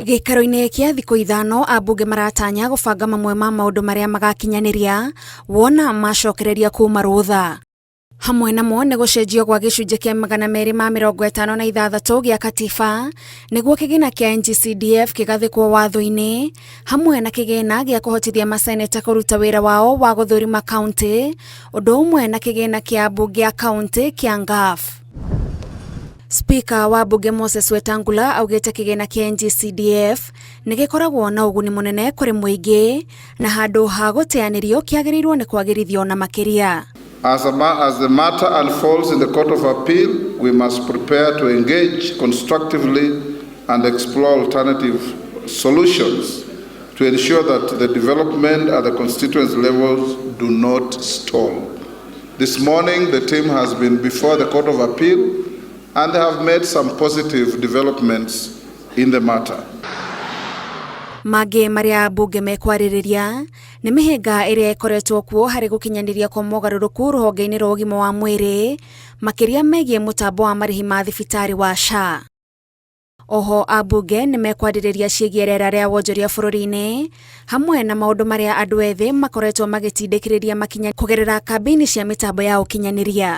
Gĩikaro-inĩ kĩa thikũ 5, ambunge maratanya gũbanga mamwe ma maũndũ marĩa magakinyanĩria wona macokereria kuma rũtha. Hamwe namo nĩ gũcenjio gwa gĩcunjĩ kĩa 256 gĩa katiba nĩguo kĩgĩna kĩa NGCDF kĩgathĩkwo watho-inĩ, hamwe na kĩgĩna gĩa kũhotithia maseneta kũruta wĩra wao wa gũthũrima kaunti, ũndũ ũmwe na kĩgĩna kĩa ambunge a kaunti kĩa NGAAF. Spika wa mbunge Moses Wetangula augĩte kĩgĩna kĩa NGCDF nĩ gĩkoragwo na ũguni mũnene kũrĩ mũingĩ na handũ ha gũteanĩrio kĩagĩrĩirwo nĩ kwagĩrithio na makĩria. As the matter unfolds in the Court of Appeal, we must prepare to engage constructively and explore alternative solutions to ensure that the development at the constituency levels do not stall. This morning, the team has been before the Court of Appeal and they have made some positive developments in the matter. Mangĩ marĩa mbunge mekwarĩrĩria nĩ mĩhĩnga ĩrĩa ĩkoretwo kuo harĩ gũkinyanĩria kwa mogarũrũku rũhonge-inĩ rwa ũgima wa mwĩrĩ, makĩria megiĩ mũtambo wa marĩhi ma thibitarĩ wa SHA. Oho ambunge nĩ mekwarĩrĩria ciĩgiĩ rĩera rĩa wonjoria bũrũri-inĩ, hamwe na maũndũ marĩa andũ ethĩ makoretwo magĩtindĩkĩrĩria makinya kũgerera kambĩini cia mĩtambo ya ũkinyanĩria.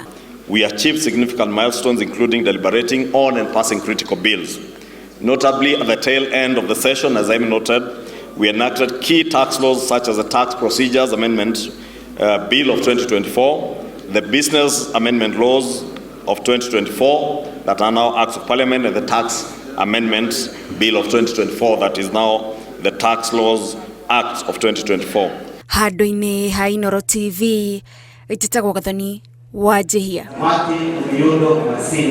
We achieved significant milestones, including deliberating on and passing critical bills. Notably, at the tail end of the session, as I noted, we enacted key tax laws such as the Tax Procedures Amendment Bill of 2024, the Business Amendment Laws of 2024 that are now Acts of Parliament, and the Tax Amendment Bill of 2024 that is now the Tax Laws Act of 2024. Handũ-inĩ ha Inooro TV, njĩtagwo Gathoni Wanjihia. Martin Miundo Masinde.